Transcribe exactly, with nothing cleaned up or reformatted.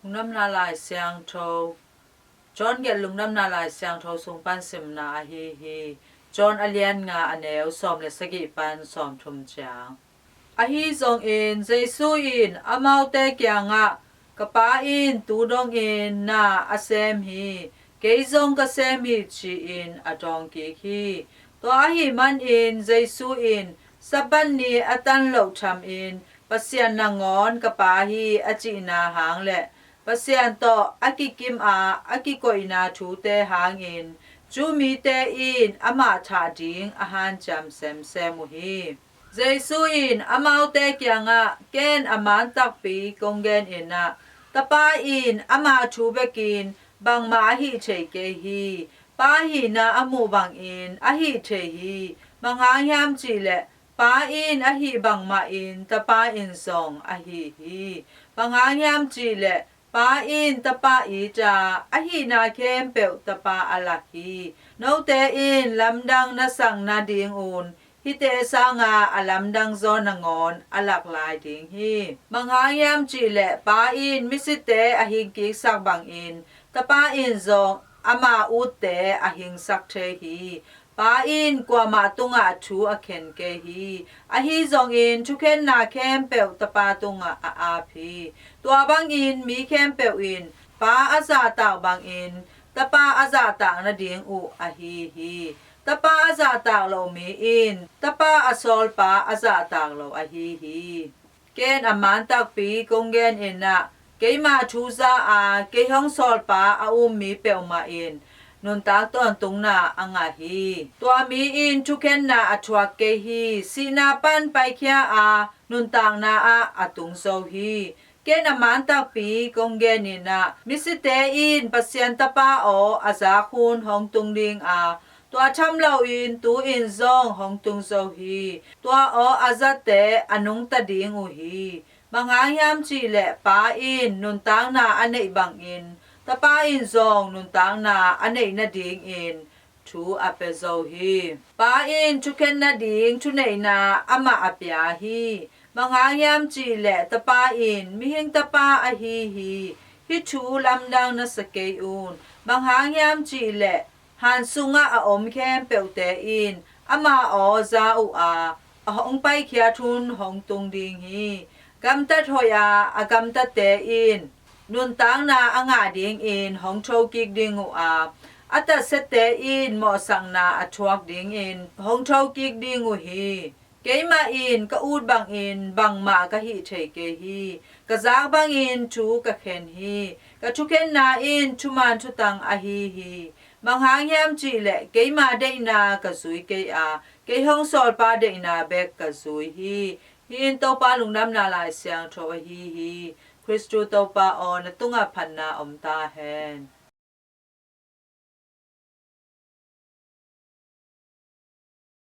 Lungdamna Lai Siangtho, John gelh Lungdamna Lai Siangtho sung pan simna ahi hi. John a lian nga, a neu sawm le sagih pan sawm thum ciang. Ahi zongin Jesu in amaute kiangah, "Ka Pa in tu dongin na a sem hi, kei zong ka sem hi," ci-in a dawng kik hi. Tua ahih manin Jesu in Sabbath ni a tan loh thamin Pasian nangawn ka Pa hi a cihna hang le Pasian tawh a kikim a a kikoihna thute hangin Jew mite in amah thah ding a hanciam semsem uh hi. Jesu in amaute kiangah, "Ken a man takpi kong genin ah, Tapa in ama thu bekin bangmah a hih thei kei hi. Pa hihna a muh bangin a hih thei hi. Bang hang hiam cihleh Pa in a hih bangmahin Tapa in zong a hi hi. Bang hang hiam cihleh Pa in Tapa it a, a hihna khempeuh Tapa a lak hi. Note in lamdang na sak nadingun hihte sanga a lamdang zaw nangawn a lak lai ding hi. Bang hang hiam cihleh Pa in misite a hingkiksak bangin Tapa in zong ama utte a hingsak thei hi. Pa in kuamah tungah thu a khen kei hi. Ahi zongin thukhenna khempeuh Tapa tungah a ap hi. Tua bangin mi khempeuh in Pa a zahtak bangin Tapa a zahtak nading uh ahi hi. Tapa a zahtak lo mi in Tapa a sawlpa a zahtak lo ahi hi. Ken a man takpi kong genin ah, keima thu za a kei hong sawlpa a um mi peuhmah in nuntak tawntungna a ngah hi. Tua mi in thukhenna a thuak kei hi. Sihna pan paikhia a nuntakna ah a tung zo hi. Ken a man takpi kong genin ah, misite in Pasian Tapa aw a zak hun hong tung ding a, tua tham loin tu-in zong hong tung zo hi. Tua aw a zatte a nungta ding uh hi. Bang hang hiam cihleh Pa in nuntakna a neih bangin Tapa in zong nuntakna a neih nadingin thu a pia zo hi. Pa in thukhen nading thuneihna amah a pia hi. Bang hang hiam cihleh Tapa in mihing Tapa ahi hi. Hih thu lamdang na sa kei un. Bang hang hiam cihleh han sungah a om khempeuhte in ama aw za uh a, a hong paikhiat hun hong tung ding hi. Gamtat hoih a a gamtatte in nuntakna a ngah dingin hong thokik ding uh a, a tatsiate in mawhsakna a thuak dingin hong thokik ding uh hi. Keimah in ka ut bangin bangmah ka hih thei kei hi. Ka zak bangin thu ka khen hi. Ka thukhenna in thuman thutang ahi hi. Bang hang hiam cihleh keima deihna ka zui kei a, kei hong sawlpa deihna bek ka zui hi. Hih in Topa Lungdamna Lai Siangtho ahi hi. Khristu Topa aw, na tungah phatna om ta hen.